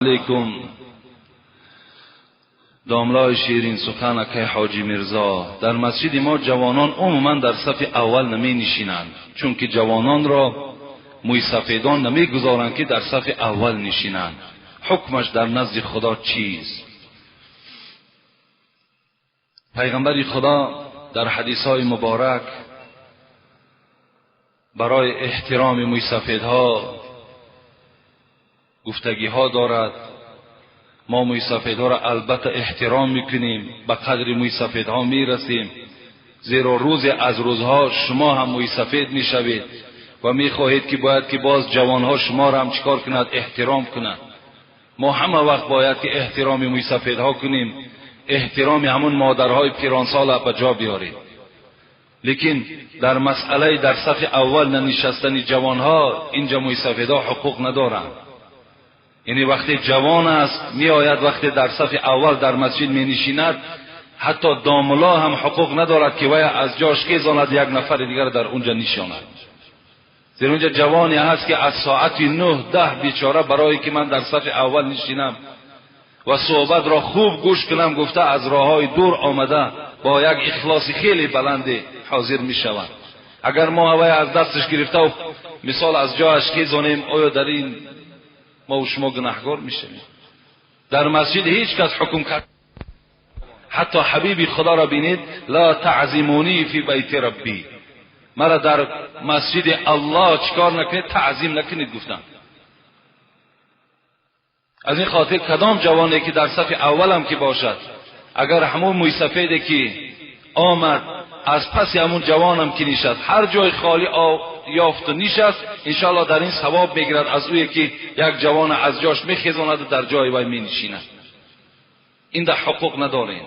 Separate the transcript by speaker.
Speaker 1: علیکم. داملای شیرین سخن اکای حاجی میرزا، در مسجد ما جوانان عموما در صف اول نمی نشینند، چون که جوانان را موی سفیدان نمی گذارند که در صف اول نشینند. حکمش در نزد خدا چیست؟ پیغمبر خدا در حدیث های مبارک برای احترام موی سفیدها گفتگی ها دارد. ما موی سفیدها را البته احترام میکنیم، به قدر موی سفیدها میرسیم، زیرا روز از روزها شما هم موی سفید میشوید و میخواهید که باید که باز جوانها شما را هم چیکار کند؟ احترام کنند. ما همه وقت باید که احترام موی سفیدها کنیم، احترام همون مادرهای پیرانسال به جا بیاریم. لیکن در مسئله در صف اول ننشستن جوانها، اینجا موی سفیدها حقوق ندارند. یعنی وقتی جوان است میآید، وقتی در صف اول در مسجد می نشیند، حتی داملا هم حقوق ندارد که وی از جاش خیزاند یک نفر دیگر در اونجا نشاند. زیرا اونجا جوانی هست که از ساعت 9 10 بیچاره برای که من در صف اول نشینم و صحبت را خوب گوش کنم گفته از راههای دور آمده، با یک اخلاص خیلی بلندی حاضر می شود. اگر ما وی از دستش گرفته و مثال از جایش خیزانیم، آیا در این ما و شما گناهگار میشویم؟ در مسجد هیچ کس حکم کرد، حتی حبیبی خدا را بینید، لا تعظیمونی فی بیت ربی، مرا در مسجد الله چیکار نکنید؟ تعظیم نکنید گفتن. از این خاطر کدام جوانی که در صف اولم که باشد، اگر همون موی سفیده که آمد از پس همون جوانم که نشست، هر جای خالی یافت و نشست، انشاءالله در این ثواب میگیرد از اوی که یک جوان از جاش میخیزاند و در جای وی مینشیند. این در حقوق نداریم.